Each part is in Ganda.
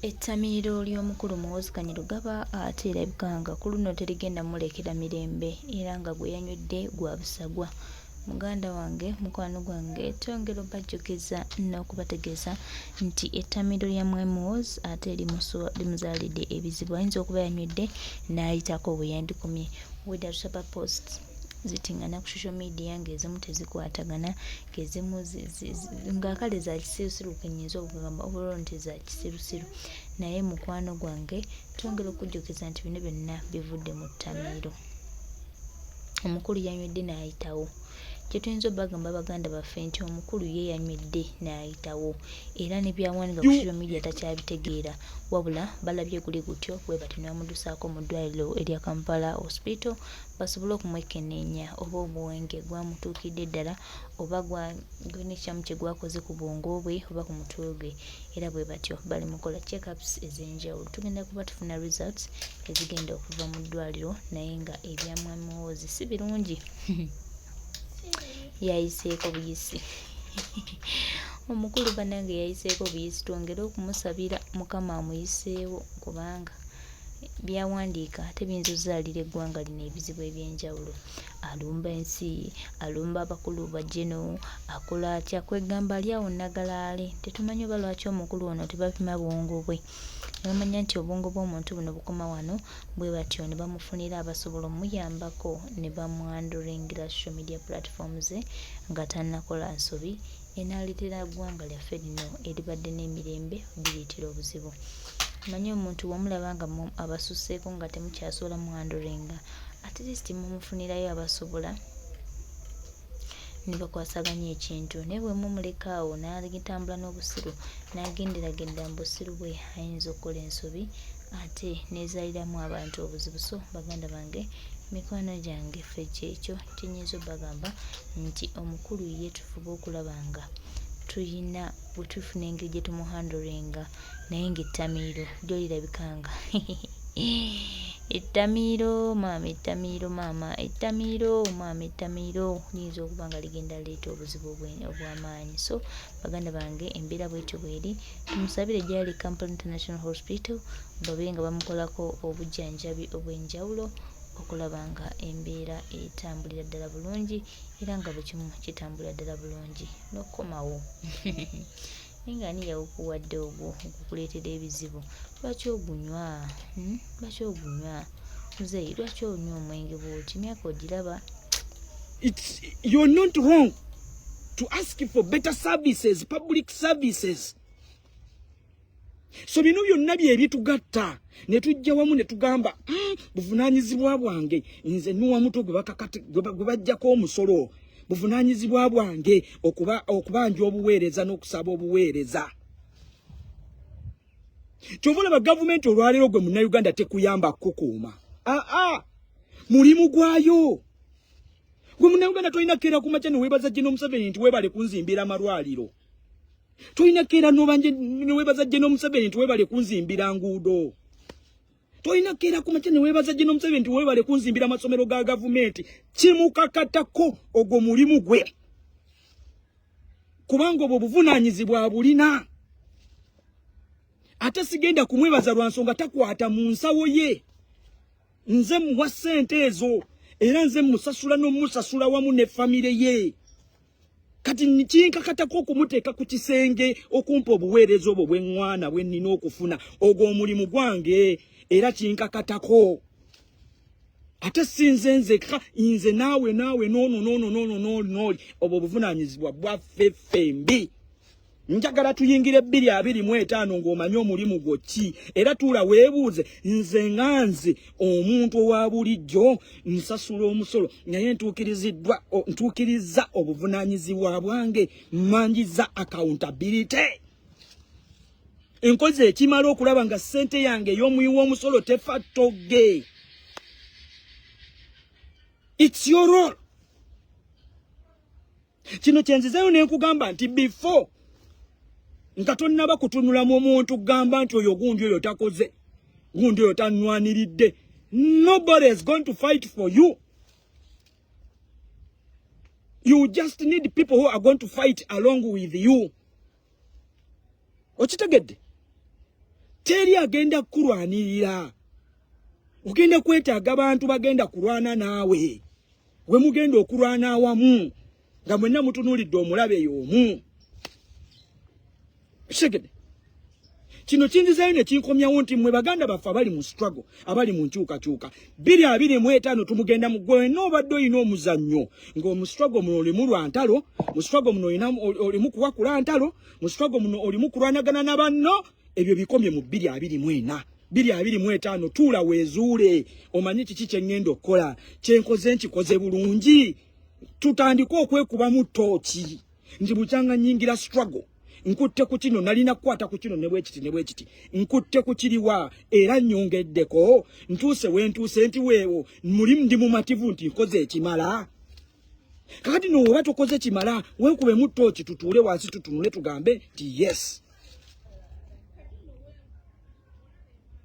Ettamiiro ly'omukulu Muhoozi Kainerugaba ate erabika nga ku luno terigenda mmulekera mirembe era nga gwe yanywedde gwa busagwa. Muganda wange, mukwano gwange twongera obbajjukiza n'okubategeeza nti ettamiiro lya Mwami Muhoozi ate limuzaalidde ebizibu. Ayinza okuba yanywedde n'ayitako we yandikomye. Obwedda tusaba posts zitingana ku social media ng'ezimu tezikwatagana, ng'ezimu nga kale za kisirusiru ke nnyinza okugamba overall nti za kisirusiru. Naye mukwano gwange twongera okukujjukiza nti bino byonna bivudde mu ttamiiro. Omukulu yanywedde n'ayitawo. Kye tuyinza obbagamba baganda baffe nti omukulu ye yanywedde n'ayitawo era ne by'awandiika ku social media takyabitegeera wabula balabye guli gutyo bwe batyo ne bamuddusaako mu ddwaliro erya Kampala Hospital basobole okumwekenneenya oba omwenge gwamutuukidde ddala oba gulina ekikyamu kye gwakoze ku bwongo bwe oba ku mutwe gwe era bwe batyo bali mu kukola check ups ez'enjawulo. Tugenda kuba tufuna results ezigenda okuva mu ddwaliro naye nga ebya Mwami Muhoozi si birungi. Yayiseeko buyisi. Omukulu bannange yayiseeko buyisi twongere okumusabira Mukama amuyiseewo kubanga by'awandiika ate biyinza ozaalira eggwanga lino ebizibu eby'enjawulo. Alumba ensi, alumba abakulu ba Geno, akola atya kwegamba ali awo nnagalaale. Tetumanyi oba lwaki omukulu ono tebapima bwongo bwe ne bamanya nti obwongo bw'omuntu buno bukoma wano bwe batyo ne bamufunira abasobola omuyambako ne bamuhandolingira social media platform ze nga tannakola nsobi enaaleetera ggwanga lyaffe lino eribadde n'emirembe diriitira obuzibu. Omanyi omuntu bw'omulaba nga abasusseeko nga temukyasobola muhandolinga at least mumufunirayo abasobola ne bakwasaganya ekintu naye bwe mumuleka awo n'atambula n'obusiru n'agenderagendera mu busiru bwe ayinza okukola ensobi ate n'ezaaliramu abantu obuzibu. So baganda bange mikwano gyange ffe kyekyo kye nnyinza obbagamba nti omukulu ye tufube okulaba nga tuyina bwe tufuna engeri gye tumuhandolinga naye ng'ettamiiro lyo lirabika nga ettamiiro maama ettamiiro maama ettamiiro maama ettamiiro liyinza okuba nga ligenda lireeta obuzibu obw'amaanyi. So baganda bange embeera bwetyo bweri tumusabire gyali Kampala International Hospital babe nga bamukolako obujjanjabi obw'enjawulo okulaba nga embeera etambulira ddala bulungi era nga buli kimu kitambulira ddala bulungi n'okukomawo. Naye nga ani yawukuwadde ogwo ogukuleetera ebizibu? Lwaki ogunywa? Hmm? Lwaki ogunywa? Muzeeyi lwaki onywa omwenge bw'oti? Emyaka ogiraba? It's, you're not wrong to ask for better services, public services. So bino byonna bye bitugatta ne tujja wamu ne tugamba buvunaanyizibwa bwange nze nuwa muto gwe bajjako omusolo, buvunaanyizibwa bwange okuba okubanja obuweereza n'okusaba obuweereza. Kyova olaba gavumenti olwaleero gwe Munnayuganda tekuyamba kukuuma, aa mulimu gwayo. Gwe Munnayuganda tolina keera ku makya ne weebaza General Museveni nti weebale kunzimbira amalwaliro. Tolina keera nobanje ne weebaza General Museveni nti weebale kunzimbira nguudo. Tolina keera ku makya ne weebaza General Museveni nti weebale kunzimbira amasomero ga gavumenti. Kimukakatako, ogwo mulimu gwe, kubanga obwo obuvunaanyizibwa bulina. Ate sigenda kumwebaza lwa nsonga takwata mu nsawo ye. Nze muwa ssente ezo era nze musasula n'omusasula wamu ne famire ye. Kati kinkakatako okumuteeka ku kisenge okumpa obuweereza obwo bweŋŋwana bwe nnina okufuna. Ogwo omulimu gwange era kinkakatako. Ate si nze nzekka, nze naawe naawe noono noono noono nooli nooli. Obwo obuvunaanyizibwa bwaffe ffembi. Njagala tuyingire 2025 ng'omanyi omulimu gwo ki, era tuula weebuuze, nze nga nze omuntu owa bulijjo nsasula omusolo naye ntuukiriziddwa, ntuukirizza obuvunaanyizibwa bwange, mmanjiza accountability, enkozi ekimala okulaba nga ssente yange ey'omuwi w'omusolo tefa ttogge? It's your role. Kino kyenzizeyo ne nkugamba nti before nga tonnaba kutunula mu muntu kugamba nti oyo gundi, oyo takoze gundi, oyo tanwaniridde, nobody is going to fight for you. You just need people who are going to fight along with you. Okitegedde? Teri agenda kukulwanirira. Ogenda kwetaaga bantu bagenda kulwana naawe, we mugenda okulwana awamu nga mwenna mutunuulidde omulabe y'omu. Kitegedde? Kino kinzizayo ne kinkomyawo nti mmwe baganda baffe abali mu struggle, abali mu nkyukakyuka, 2025 tumugenda mu gwena obadde olina omuzannyo ng'omu struggle muno olimu lwa ntalo, mu struggle muno olimu kuwakula ntalo, mu struggle muno olimu kulwanagana na banno, ebyo bikomye mu 2024. 2025 tuula weezuule, omanye kiki kye ŋŋenda okukola, kyenkoze nkikoze bulungi. Tutandike okwekubamu ttooki nti bukyanga nnyingira struggle, nkutte ku kino, nalina kukwata ku kino ne bwekiti ne bwekiti, nkutte ku kiriwa era nnyongeddeko, ntuuse we ntuuse nti weewo mulimu ndi mumativu nti nkoze ekimala. Kakati no oba tokoze kimala, weekubemu ttooki, tutuule wansi tutunule tugambe nti yes,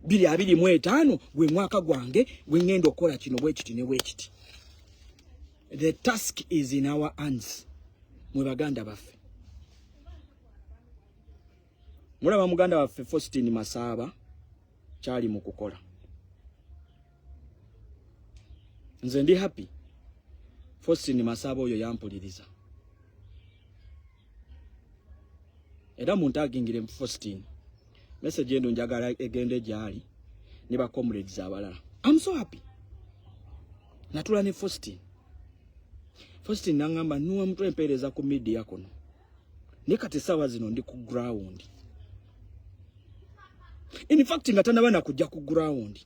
2025 gwe mwaka gwange gwe ŋŋenda okukola kino bwekiti ne bwekiti. The task is in our hands, mwe baganda baffe. Mulaba muganda waffe Faustin Masaaba kyali mu kukola. Nze ndi happy Faustin Masaaba oyo yampuliriza, era muntagingire Faustin, message eno njagala egende gyali ne ba comrades abalala. I'm so happy natula ne Faustin. Faustin nangamba nuwa mutwe empeereza ku media kuno, naye kati essaawa zino ndi ku ground. In fact nga tanaba na kujja ku ground,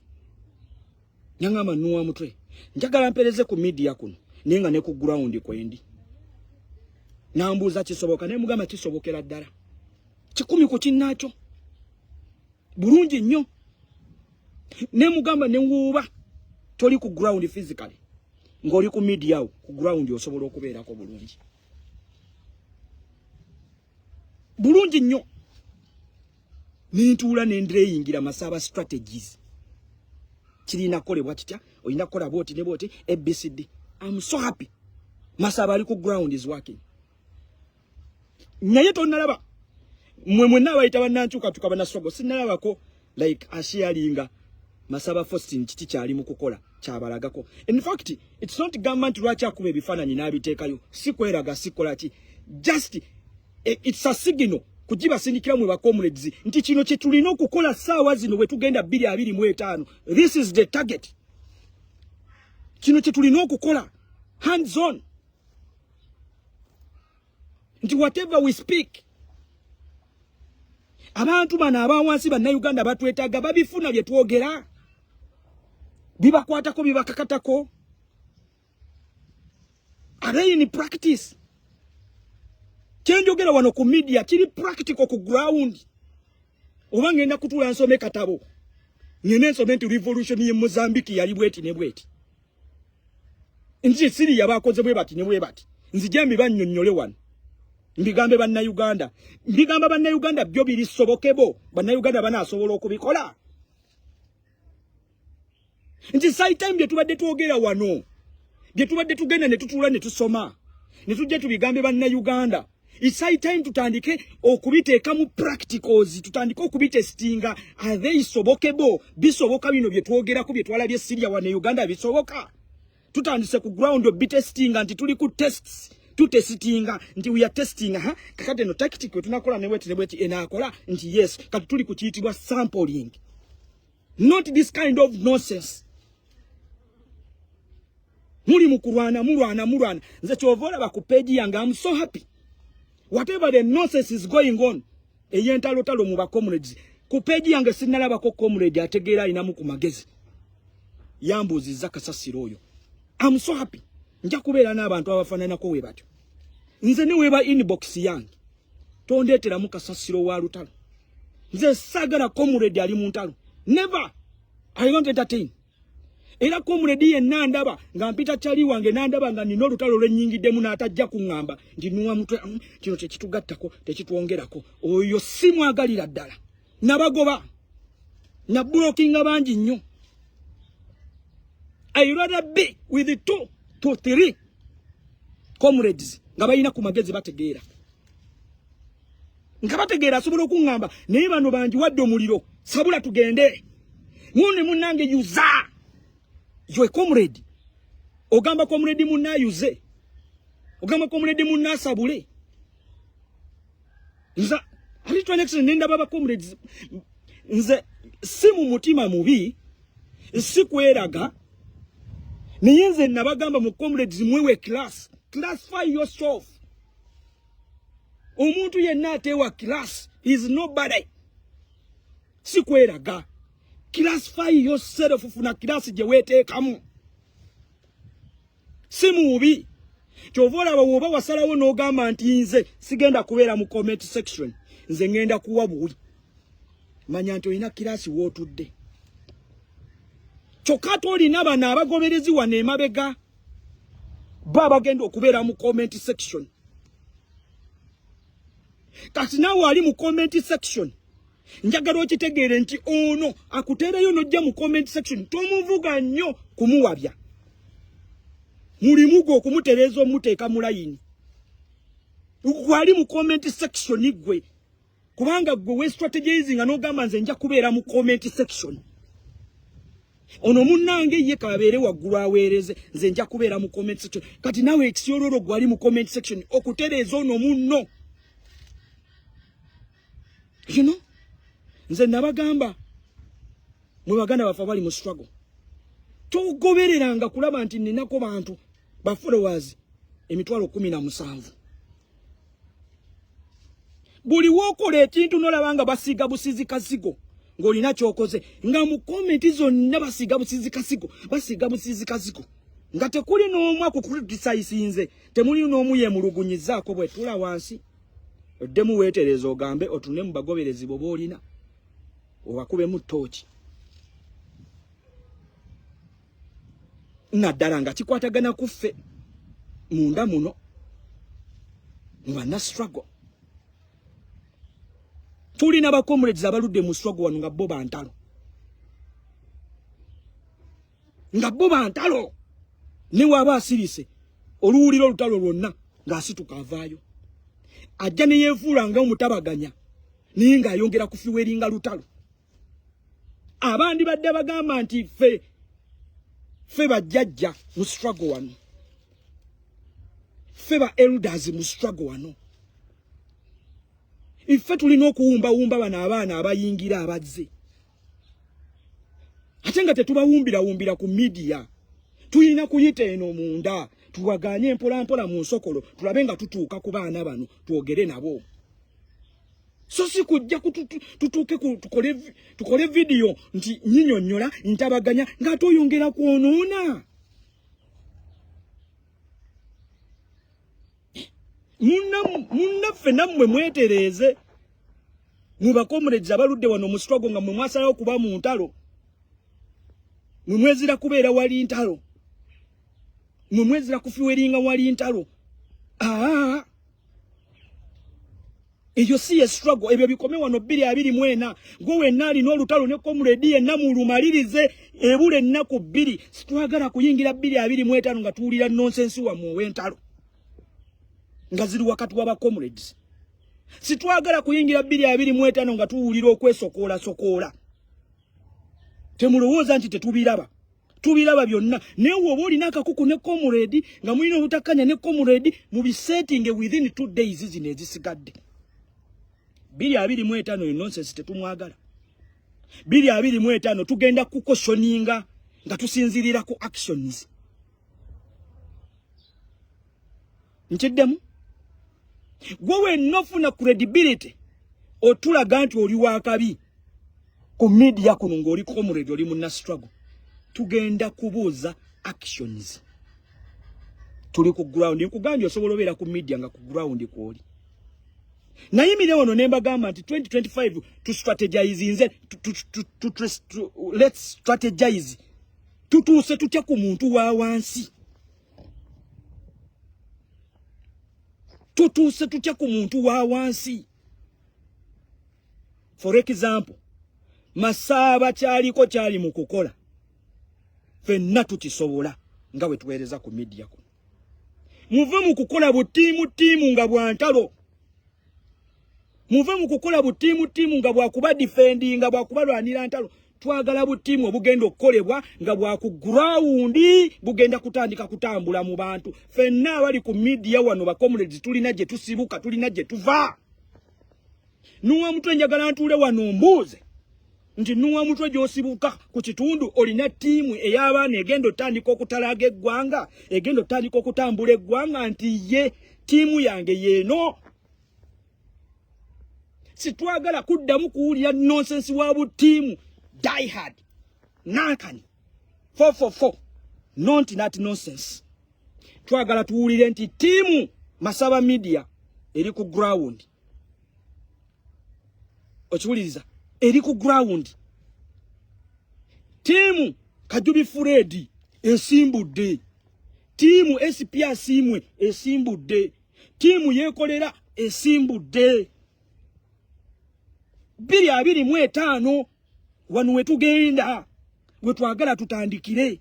nangamba nuwa mutwe njagala mpeereze ku media kuno, naye nga ne ku ground kwendi. Nambuuza kisoboka, naye mugamba kisobokera ddala 100 ku kinnaakyo bulungi nnyo. Ne mugamba ne wuuba toli ku ground physically, ng'oli ku media awo ku ground osobola okubeerako bulungi bulungi nnyo. Nentuula nendireyingira Masaba strategies, kirina kukolebwa kitya, olina kukola bwoti ne bwoti, ABCD. I'm so happy Masaba ali ku ground is working. Naye tonnalaba mwe mwenna abayita bannankyukakyuka bannaswago, sinnalabako like asharinga Masaba Faustin kiki kyali mu kukola kyabalagako. In fact it's not gamba nti lwaki akuba ebifaananyi n'abiteekayo, si kweraga, si kukola ki, just it's a signal kugibasindikira mwe ba comrades nti kino kye tulina okukola ssaawa zino bwe tugenda 2025. This is the target, kino kye tulina okukola hands on, nti whatever we speak, abantu bano abawansi bannayuganda batwetaaga, babifuna bye twogera, bibakwatako, bibakakatako. Are they in practice? Kyenjogera wano ku media kiri practical ku ground. Oba ngenda kutuula nsome katabo, ngende nsome nti revolution ye Mozambique yali bweti ne bweti, nti Syria bakoze bwe bati ne bwe bati, nzije mbibannyonnyole wano, mbigambe bannayuganda, mbigamba bannayuganda byo birisobokebo, bannayuganda banaasobola okubikola. Nti side time bye tubadde twogera wano, bye tubadde tugenda ne tutuula ne tusoma ne tujja tubigambe bannayuganda, it's high time tutandike okubiteeka mu practicals, tutandike okubitestinga. Are they sobokebo? Bisoboka bino bye twogerako, bye twalabye Syria wano e Uganda bisoboka? Tutandise ku ground obitestinga, nti tuli ku tests, tutestinga nti we are testing. Ha, kakati eno tactic we tunakola ne bweti ne bweti enaakola, nti yes, kati tuli ku kiyitibwa sampling, not this kind of nonsense. Muli mu kulwana, mulwana, mulwana. Nze kyova olaba ku page yange I'm so happy, whatever the nonsense is going on ey'entalotalo mu ba comrades ku page yange, sinnalabako comrade ategeera alinamu ku magezi yambuuzizza kasasiro oyo. I'm so happy. Nja kubeera n'abantu abafaananako we batyo. Nze ne weeba inbox yange tondeeteramu kasasiro wa lutalo. Nze saagala comrade ali mu ntalo, never, I don't entertain. Era comrade yenna ndaba nga mpita kyali wange nandaba nga nina olutalo lwennyingiddemu n'atajja kuŋŋamba nti nuwa mutwe, kino tekitugattako, tekitwongerako, oyo si mwagalira ddala. Nabagoba, nablockinga bangi nnyo. I rather be with two to three comrades nga balina ku magezi, bategeera, nga bategeera, asobola okuŋŋamba. Naye bano bangi wadde omuliro. Sabula tugende. Mune munange yuza. Ywe comrade. Ogamba comrade munna yuze. Ogamba comrade munna sabule. Nza ali to nenda baba comrades. Nze si mu mutima mubi si kweraga naye nze nabagamba mu comrades mwewe class classify yourself. Omuntu yenna atewa class is nobody. Si kweraga. Classify yourself, funa class gye weeteekamu. Si mubi. Kyova olaba woba wasalawo n'ogamba nti nze sigenda kubeera mu comment section, nze ngenda kuwa buwi, manya nti olina kirasi w'otudde. Kyokka ate olina bano abagoberezi wano emabega bo abagenda okubeera mu comment section. Kati naawe ali mu comment section, njagala okitegeere nti ono akuteereyo n'ojja mu comment section, tomuvuga nnyo kumuwabya. Mulimu gwe okumutereeza, omuteeka mu layini. Gwali mu comment section gwe, kubanga gwe we strategize nga n'ogamba nze nja kubeera mu comment section. Ono munnange ye kabeere waggulu aweereze, nze nja kubeera mu comment section. Kati naawe ekisyololo gwali mu comment section okutereeza ono munno. You know? Nze nabagamba mwe baganda baffe abali mu struggle, togobereranga kulaba nti ninako bantu ba followers 170,000. Buli wookola ekintu n'olaba nga basiiga busiizi kazigo ng'olina ky'okoze, nga mu comment zonna basiiga busiizi kazigo, basiiga busiizi kazigo, nga tekuli n'omu akucriticizinze, temuli n'omu yeemulugunyizaako. Bwe tula wansi oddemu weetereza, ogambe otunule mu bagoberezi bo b'olina, obakubemu ttooki, naddala nga kikwatagana ku ffe munda muno mu banna struggle. Tulina ba comrades abaludde mu struggle wano nga bo bantalo, nga bo bantalo. Ne waaba asirise oluwulira olutalo lwonna ng'asituka avaayo, ajja ne yeefuula nga omutabaganya, naye ng'ayongera kufiweringa lutalo. Abandi badde bagamba nti ffe ffe bajjajja mu struggle wano, ffe ba elders mu struggle wano, iffe tulina okuwumbawumba bano abaana abayingira abazze, ate nga tetubawumbirawumbira ku media. Tulina kuyita eno munda, tuwaganye mpolampola mu nsokolo, tulabe nga tutuuka ku baana bano twogere nabo. So si kujja tutuuke tukole vidiyo nti nyinyonnyola ntabaganya ng'ate oyongera kwonoona. Munnaffe nammwe mwetereeze mwe bakomrades abaludde wano mu struggle, nga mwe mwasalawo kuba mu ntalo, mwe mwezira kubeera wali ntalo, mwe mwezira kufiweringa wali ntalo. Aa, eyo si ye struggle. Ebyo bikome wano 2024. Gwe wenna alina olutalo ne comrade yenna mulumalirize, ebula ennaku 2. Sitwagala kuyingira 2025 nga tuwulira nonsense wammwe ow'entalo nga ziri wakati wa bacomrades. Sitwagala kuyingira 2025 nga tuwulira okwesokoolasokola. Temulowooza nti tetubiraba, tubiraba byonna. Naye woba olina akakuku ne comrade nga mulina obutakkanya ne comrade, mubisetinge within 2 days zino ezisigadde. 2025 yo nonsense tetumwagala. 2025 tugenda kukosoninga nga tusinzirira ku actions. Nkiddemu, gwe wenna ofuna credibility otulaga nti oli wakabi ku media kuno ng'oli comrade, oli munna struggle, tugenda kubuuza actions. Tuli ku ground. Nkugambye osobola obeera ku media nga ku ground kwoli. Nayimirira wano ne mbagamba nti 2025 tu strategize nze, let's strategize tutuuse tutya ku muntu wa wansi, tutuuse tutya ku muntu wa wansi. For example, Masaaba kyaliko kyali mu kukola, ffenna tukisobola nga bwe tuweereza ku media kuno. Muve mu kukola butiimu tiimu nga bwa ntalo. Muve mu kukola butiimu tiimu nga bwakuba difendinga, bwakubalwanira ntalo. Twagala butiimu obugenda okukolebwa nga bwaku gurawundi, bugenda kutandika kutambula mu bantu. Fenna abali ku midiya wano bacomrades, tulina gye tusibuka, tulina gye tuva. Nuwa mutwe, njagala ntuule wano mbuuze nti nuwa mutwe gy'osibuka ku kitundu, olina ttiimu ey'abaana egenda otandika okutalaga eggwanga, egenda otandika okutambula eggwanga nti ye ttiimu yange yeeno? Sitwagala kuddamu kuwulira nonsense wa butiimu diehard nankani 444, not that nonsense. Twagala tuwulire nti ttiimu Masaba Media eri ku ground. Okiwuliriza? Eri ku ground. Ttiimu Kajubi Furedi esimbudde, ttiimu SP Asiimwe esimbudde, ttiimu Yeekolera esimbudde. 2025 wano wetugenda, wetwagala tutandikire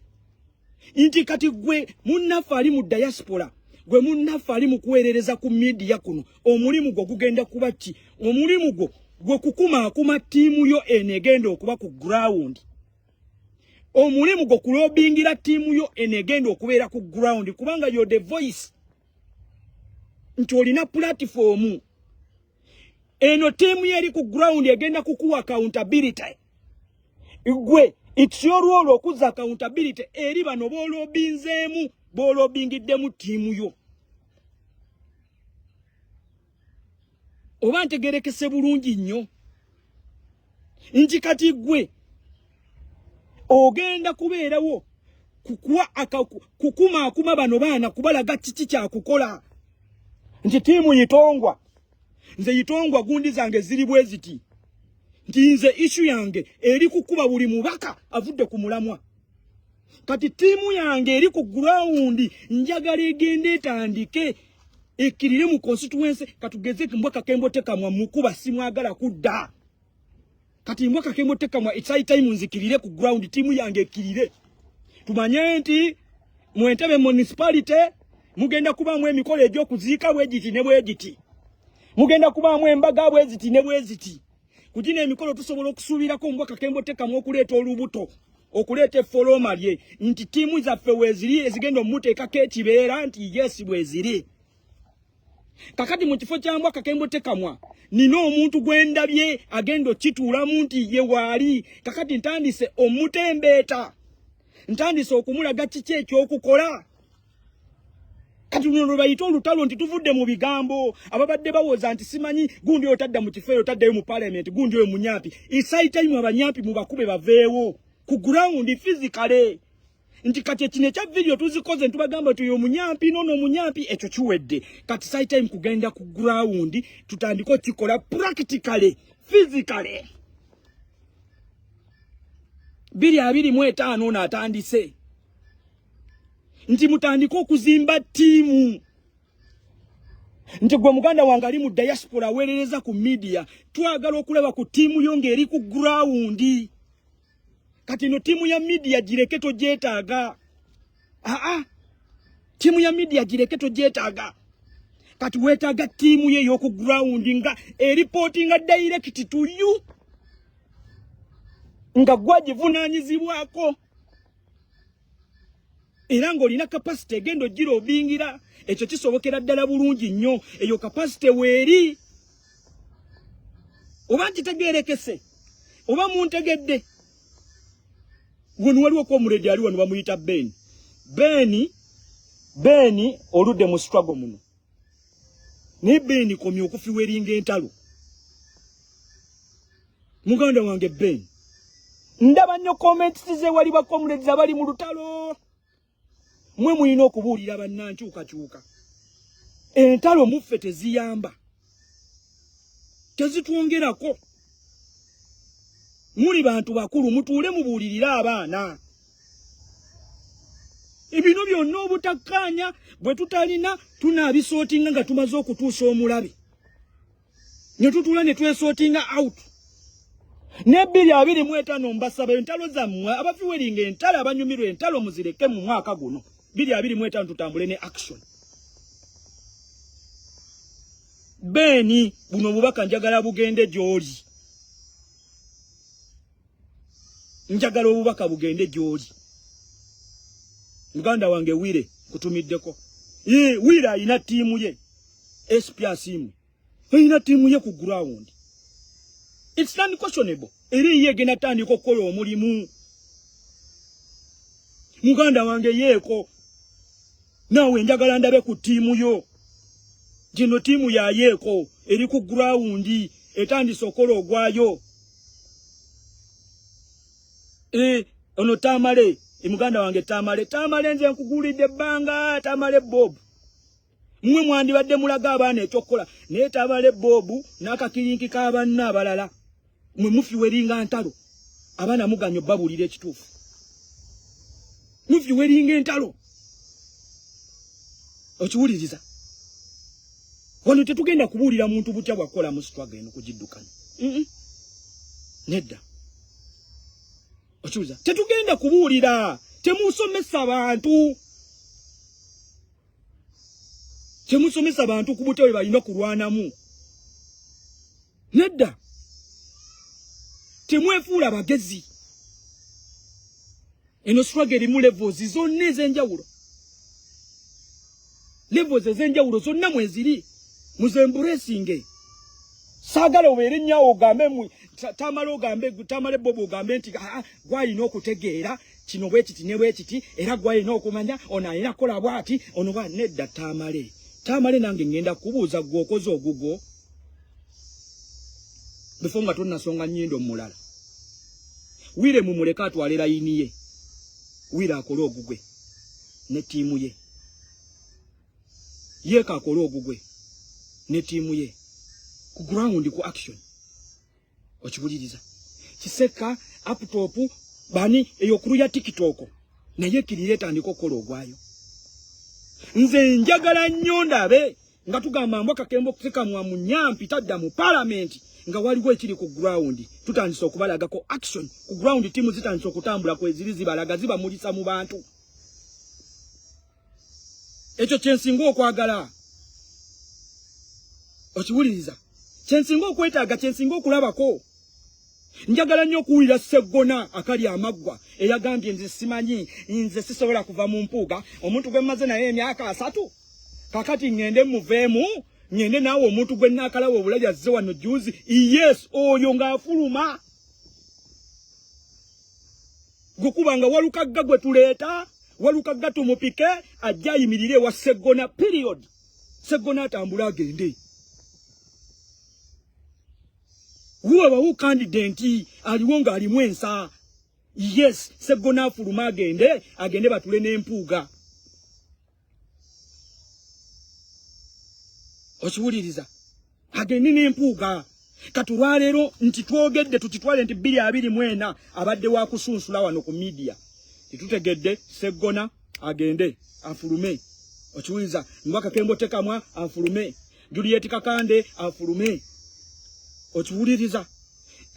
nti kati gwe munnaffe ali mu diaspora, gwe munnaffe ali mu kuweerereza ku midiya kuno, omulimu gwo gugenda kuba ki? Omulimu gwo gwe kukumaakuma ttiimu yo eno egenda okuba ku ground. Omulimu gwo kulobingira ttiimu yo eno egenda okubeera ku ground, kubanga yo the voice nti olina platform eno. Ttiimu yo eri ku ground egenda kukuwa accountability. Gwe it's your role okuzza accountability eri bano boolobinzeemu, boolobingiddemu ttiimu yo. Oba ntegerekese bulungi nnyo nti kati gwe ogenda kubeerawo kukuwa kukumaakuma bano baana, kubalaga kiki kyakukola, nti ttiimu Yitongwa, nze Yitongwa gundi zange ziri bwe ziti, nti nze issue yange eri kukuba buli mubaka avudde ku mulamwa. Kati ttiimu yange eri ku ground, njagala egende etandike ekkirire mu constituency. Katugeze mbwa Kakembo Tekamwa mukuba, simwagala kudda. Kati mbwa Kakembo Tekamwa, it's high time nzikirire ku ground, ttiimu yange ekkirire, tumanye nti mu Entebbe Municipality mugenda kubaamu emikolo egy'okuziika bwe giti ne bwe giti, mugenda kubaamu embaga bwe ziti ne bwe ziti. Ku gino emikolo tusobola okusuubirako mbwa Kakembo Tekamwa okuleeta olubuto, okuleeta effolooma lye, nti ttiimu zaffe weeziri ezigenda omuteekako ekibeera nti yes, bweziri. Kakati mu kifo kya mbwa Kakembo Tekamwa nina omuntu gwe ndabye agenda okituulamu nti ye waali. Kakati ntandise omutembeeta, ntandise okumulaga kiki ekyokukola. Kati luno lwe bayita olutalo, nti tuvudde mu bigambo. Ababadde bawoza nti simanyi gundi oyo tadda mu kifo eyo, taddayo mu parliament, gundi oyo munyampi, it's high time abanyampi mubakube baveewo ku ground physically, nti kati ekino ekya video tuzikoze, ntubagamba nti oyo omunyampi nono omunyampi, ekyo kiwedde. Kati high time kugenda ku ground, tutandike okikola practically, physically. 2025 ono atandise nti mutandike okuzimba ttiimu, nti gwe muganda wange ali mu diaspora aweerereza ku media, twagala okulaba ku ttiimu yo ng'eri ku ground. Kati ino ttiimu ya media gireke, togyetaaga. Aa, ttiimu ya media gireke, togyetaaga. Kati weetaaga ttiimu ye ey'oku ground nga eripootinga direct to you, nga gwagivunaanyizibwako era ng'olina capacity egenda ogira obingira. Ekyo kisobokera ddala bulungi nnyo, eyo capacity weeri. Oba nkitegeerekese, oba muntegedde? Wano waliwo comrade ali wano bamuyita Ben. Ben, Ben, oludde mu struggle muno, naye Ben, komya okufiweringa entalo. Muganda wange Ben, ndaba nnyo comments ze wali ba comrades abali mu lutalo. Mwe mulina okubuulira bannankyukakyuka, entalo muffe teziyamba, tezitwongerako. Muli bantu bakulu, mutuule mubuulirire abaana. Ebino byonna obutakkaanya bwe tutalina tunaabisootinga nga tumaze okutuusa omulabe, ne tutuula ne twesootinga out. Ne 2025 mbasaba, entalo zammwe, abafiweringa entalo, abanyumirwa entalo, muzireke mu mwaka guno 2025, tutambule ne action. Beeni, buno obubaka njagala bugende gy'oli, njagala obubaka bugende gy'oli. Muganda wange Wire, nkutumiddeko. Wire alina ttiimu ye, SP Asiimwe alina ttiimu ye ku ground, it's unquestionable, era ye egenda tandika okukola omulimu. Muganda wange yeeko, naawe njagala ndabe ku ttiimu yo. Gino ttiimu ya yeeko eri ku ground, etandise okukola ogwayo. Ono Tamale, muganda wange Tamale, Tamale nze nkugulidde ebbanga. Tamale Bob, mmwe mwandibadde mulaga abaana ekyokukola, naye Tamale Bob n'akakirinki k'abanna abalala, mwe mufiweringa ntalo. Abaana muganya obbabuulira ekituufu, mufiweringa entalo. Okiwuliriza? Wano tetugenda kubuulira muntu butya bwakukola mu struggle eno kugiddukanya. Nedda. Okiwuliza? Tetugenda kubuulira, temusomesa bantu, temusomesa bantu ku butya bwe balina kulwanamu. Nedda, temwefuula bagezi. Eno struggle erimu levels zonna ez'enjawulo, levels ez'enjawulo zonna mweziri, muzembracinge. Saagala obeere nnyawo ogambe Tamale, ogambe Tamale Bob, ogambe nti gwalina okutegeera kino bwe kiti ne bwe kiti, era gwalina okumanya ono alina kukola bw'ati, ono bwa. Nedda, Tamale, Tamale, nange ŋŋenda kubuuza, gwe okoze ogugwo before nga tonnasonga nnyindo mulala. Wire mumuleke atwale layini ye, Wire akole ogugwe ne ttiimu ye, yeeka akole ogugwe ne ttiimu ye ku ground, ku action. Okiwuliriza? Kiseka aptop bani eyo crew ya TikTok naye kirire etandika okukola ogwayo. Nze njagala nnyo ndabe nga tugamba mbwa Kakembo kutekamwa mu nyampi tadda mu palamenti nga waliwo ekiri ku ground, tutandise okubalagako action ku ground, tiimu zitandise okutambula kweziri, zibalaga, zibamulisa mu bantu. Ekyo kyensinga okwagala. Okiwuliriza? Kyensinga okwetaaga, kyensinga okulabako. Njagala nnyo okuwulira Seggona akali amaggwa eyagambye, "Nze simanyi, nze sisobola kuva mu Mpuuga, omuntu gwe mmaze naye emyaka 30, kakati ŋŋende muveemu, ŋŋende naawe omuntu gwe nnaakalawo obulayi azze wano juzi." Yes, oyo ng'afuluma gukuba nga Walukagga gwe tuleeta, Walukagga tumupike ajja ayimirire ewa Seggona, period. Seggona atambule agende. Wuwebawo candidate aliwo ng'alimu ensa. Yes, Seggona afuluma agende, agende batule n'Empuuga. Okiwuliriza? Agende n'Empuuga. Kati olwaleero nti twogedde, tukitwale nti 2024 abadde wa kusunsula wano ku media, titutegedde. Seggona agende afulume. Okiwuliriza? Mbwa Kakembo Tekamwa afulume, Juliet Kakande afulume. Okiwuliriza?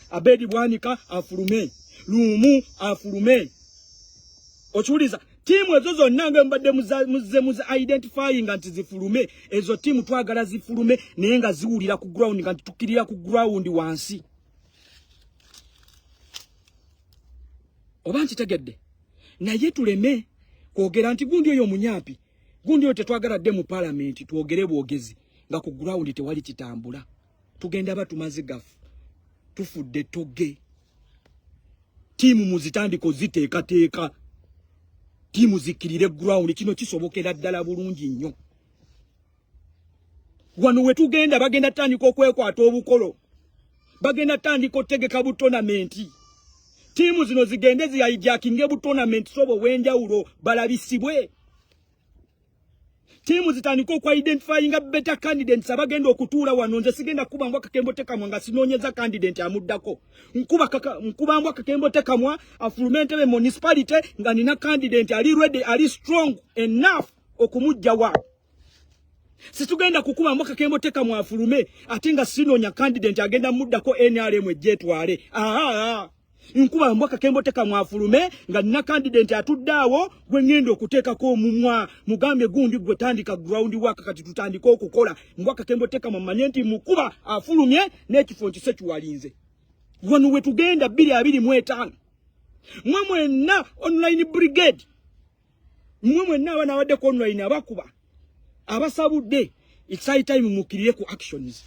Abedi Bwanika afulume, Lumu afulume. Okiwuliriza? Tiimu ezo zonna nga mbadde muzze muze identifying nti zifulume, ezo tiimu twagala zifulume, naye nga ziwulira ku ground, nga ntitukirira ku ground wansi. Oba nkitegedde? Naye tuleme kwogera nti gundi oyo omunyampi, gundi oyo tetwagala dde mu palamenti. Twogere bwogezi nga ku ground tewali kitambula, tugenda batumaze gafu, tufudde toge. Tiimu muzitandika oziteekateeka, tiimu zikkirire ground. Kino kisobokera ddala bulungi nnyo. Wano we tugenda, bagenda tandika okwekwata obukolo, bagenda tandika otegeka butournament. Tiimu zino zigende zihijackinge butournament sobo obw'enjawulo, balabisibwe. Tiimu zitandika okwidentifyinga better candidates abagenda okutuula wano. Nze sigenda kuba mbwa Kakembo Tekamwa nga sinoonyeza candidate amuddako. Nkuba mbwa Kakembo Tekamwa afulume Entebe municipality nga nina candidate ali ready, ali strong enough okumugjawa. Situgenda kukuba mbwa Kakembo Tekamwa afulume ate nga sinoonya candidate agenda muddako, NRM ejjetwale. Aa, Nkuba mbwa Kakembo tekamwafulume nga nina candidate atudde awo gwe ngenda okuteekako omumwa mugambe gundi gwe tandika ground work kati tutandike okukola. Mbwa Kakembo tekamwa manye nti mukuba afulumye n'ekifo nkise kiwalinze. Wano we tugenda 2025 mwe mwenna online brigade, mwe mwenna abaana abadde ku online abakuba abasabudde, it's high time mukirire ku actions.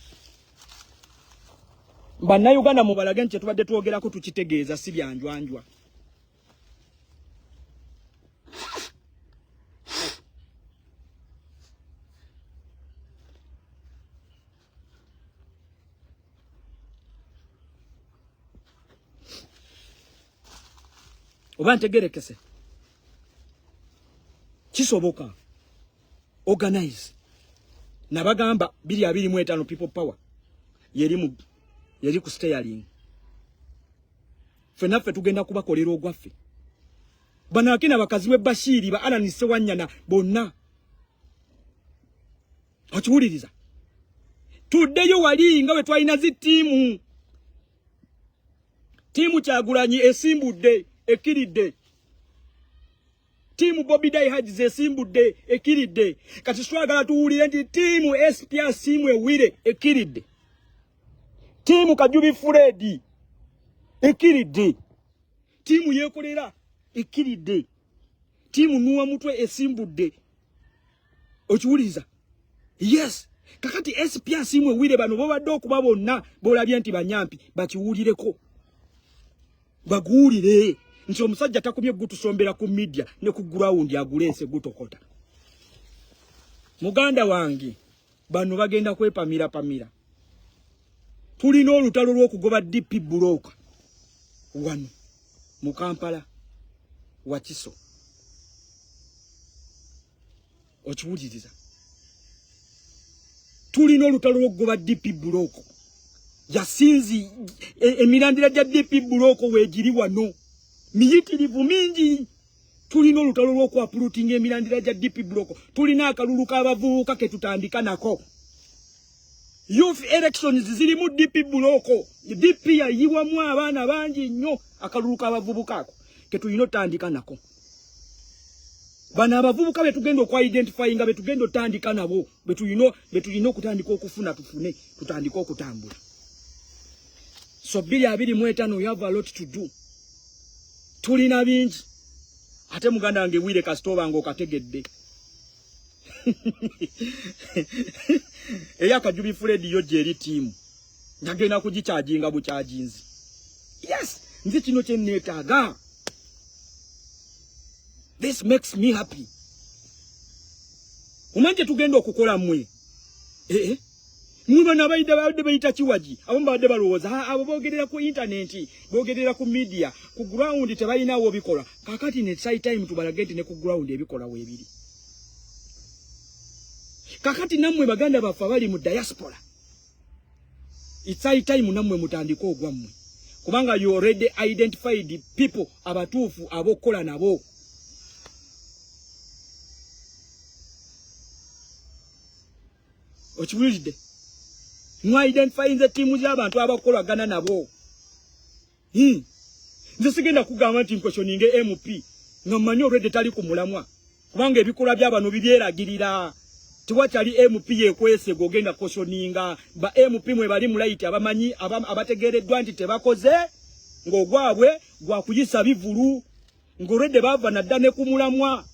Bannayuganda mubalage nti kyetubadde twogerako tukitegeeza, si byanjwanjwa. Oba ntegerekese kisoboka organize. Nabagamba 2025 people power yeri mu yeri ku steering. Ffe naffe tugenda kubakolera ogwaffe. Bano akina bakazi we Bashiri ba Alan Sewanyana bonna okiwuliriza. Tuddeyo wali nga bwe twalina zi ttiimu. Ttiimu Kyagulanyi esimbudde ekkiridde, ttiimu Bobi Dai Hajji esimbudde ekkiridde. Kati twagala tuwulire nti ttiimu SP Asiimwe Ewire ekkiridde, ttiimu Kajubi Fred ekkiridde, ttiimu Yeekolera ekkiridde, ttiimu Nuwa Mutwe esimbudde. Okiwuliriza? Yes. Kakati SP Asiimwe Ewire bano bobadde okuba bonna bolabye nti banyampi bakiwulireko, baguwulire nti omusajja takumye gutusombera ku media ne ku ground aguleese gutokota. Muganda wange, bano bagenda kwepamira pamira. Tulina olutalo lw'okugoba DP Buloka wano mu Kampala Wakiso. Okiwuliriza? Tulina olutalo lw'okugoba DP Bulooko. Yasinzi emirandira gya DP Bulooko weegiri wano miyitirivu mingi. Tulina olutalo lw'okuapulutinga emirandira gya DP Bulooko. Tulina akalulu k'abavubuka ke tutandika nako. Youth elections zirimu DP Bulooko. DP yayiwamu abaana bangi nnyo. Akalulu k'abavubuka ako ke tulina otandika nako. Bano abavubuka betugenda okwidentifyinga, betugenda otandika nabo, betulina okutandika okufuna, tufune tutandike okutambula. So 2025 we have a lot to do. Tulina bingi. Ate muganda wange Wire kasita obanga okategedde. Eya Kajubi Fred yo gyeri ttiimu ngagenda kugikyajinga bukyajinzi. Yes, nze kino kye neetaaga. This makes me happy. Omanyi kye tugenda okukola mmwe? Eh, mwe bano abayidde babadde bayita kiwagi, abamu babadde balowooza abo boogerera ku intaneti, boogerera ku media, ku ground tebalinawo bikola. Kakati ne side time tubalage nti ne ku ground ebikola weebiri. Kakati nammwe baganda baffe abali mu diaspora, it's high time nammwe mutandike ogwammwe, kubanga you already identified people abatuufu ab'okukola nabo. Okiwulidde? Mwa identifyinze ttiimu z'abantu abakolagana nabo. Nze sigenda kugamba nti nkweshoninge MP nga mmanyi already tali ku mulamwa, kubanga ebikolwa by'abano bibyeragirira. Tewakyali MP yekwese gw'ogenda koshoninga. Ba MP mwe bali mu layiti abamanyi abategeereddwa nti tebakoze, ng'ogwabwe gwa kuyisa bivulu, ng'olwedde baava nadda ne ku mulamwa.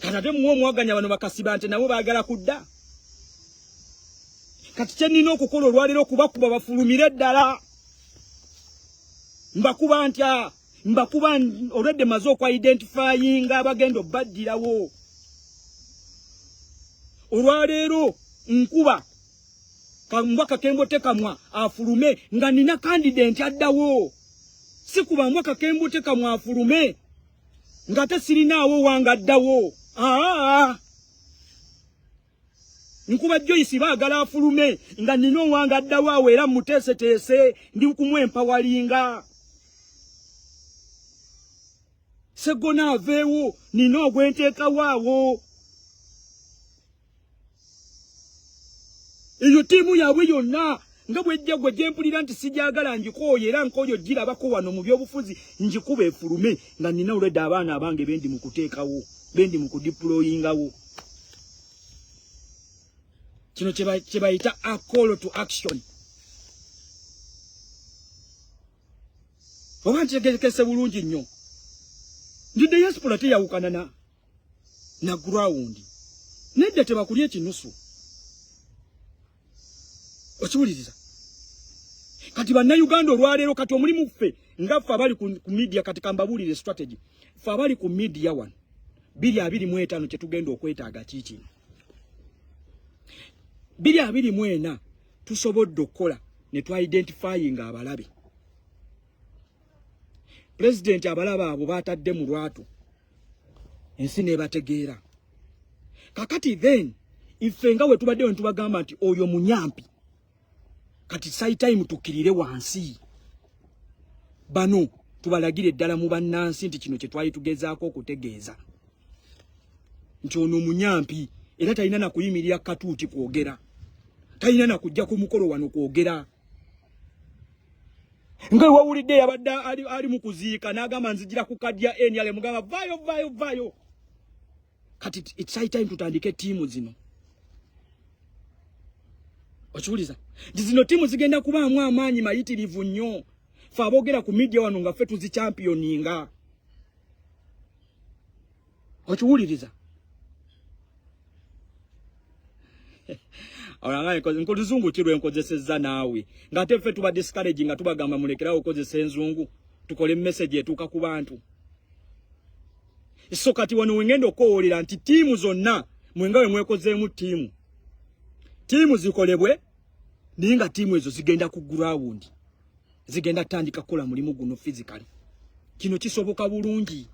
Kati ate muwe omwaganya bano bakasiba nti nabo baagala kudda. Kati kye nnina okukola olwaleero okubakuba bafulumire ddala. Mbakuba ntya? Mbakuba olwedde maze okwa-identifyinga abagenda obbaddirawo. Olwaleero nkuba mbwa Kakembo Tekamwa afulume nga nina candidate addawo. Si kuba mbwa Kakembo Tekamwa afulume nga te sirinaawo wange addawo. Nkuba Joyce baagala afulume nga nina owange addawo awo, era muteeseteese ndi kumwempawalinga. Seggona aveewo nina ogwenteekawo awo. Eyo ttiimu yaabwe yonna nga bwejja gwe gyempulira nti sijagala ngikooye era nkooye ogirabako wano mu byobufuzi ngikuba efulume nga nina olwedda abaana abange bendi mu kuteekawo bendi mu kudiployingawo. Kino kye bayita a call to action. Oba nkitegekese bulungi nnyo nti diaspora teyawukana na ground. Nedda, tebakulya ekinusu. Okiwuliriza? Kati bannayuganda olwaleero, kati omulimu ffe nga ffe abali ku media, kati kambabuulire strategy. Ffe abali ku media wano, 2025 kyetugenda okwetaaga kiikino. 2024 tusobodde okukola ne twa-identifyinga abalabe pulezidenti. Abalabe abo batadde mu lwatu, ensi nebategeera. Kakati then ife nga we tubaddeyo ntubagamba nti oyo munyampi, kati it's time tukkirire wansi bano tubalagire ddala mu bannansi nti kino kye twali tugezaako okutegeeza nti ono munyampi era talina nakuyimirira katuuti kwogera, talina nakujja ku mukolo wano kwogera. Nga wawulidde yabadde ali mu kuziika n'agamba nzigira ku kadi ya NRM, mugamba vaayo, vaayo, vaayo. Kati it's high time tutandike ttiimu zino. Okiwuliza nti zino ttiimu zigenda kubaamu amaanyi mayitirivu nnyo, fe aboogera ku media wano nga ffe tuzichampioninga. Okiwuliriza? Nkoluzungu ki lwenkozesezza naawe ng'ate ffe tuba discourage nga tubagamba mulekerawo okozesa enzungu, tukole message etuuka ku bantu. So kati wano wengenda okukowoolera nti ttiimu zonna mwenga we mwekozeemu ttiimu, ttiimu zikolebwe, naye nga ttiimu ezo zigenda ku ground, zigenda tandika kukola mulimu guno physically. Kino kisoboka bulungi.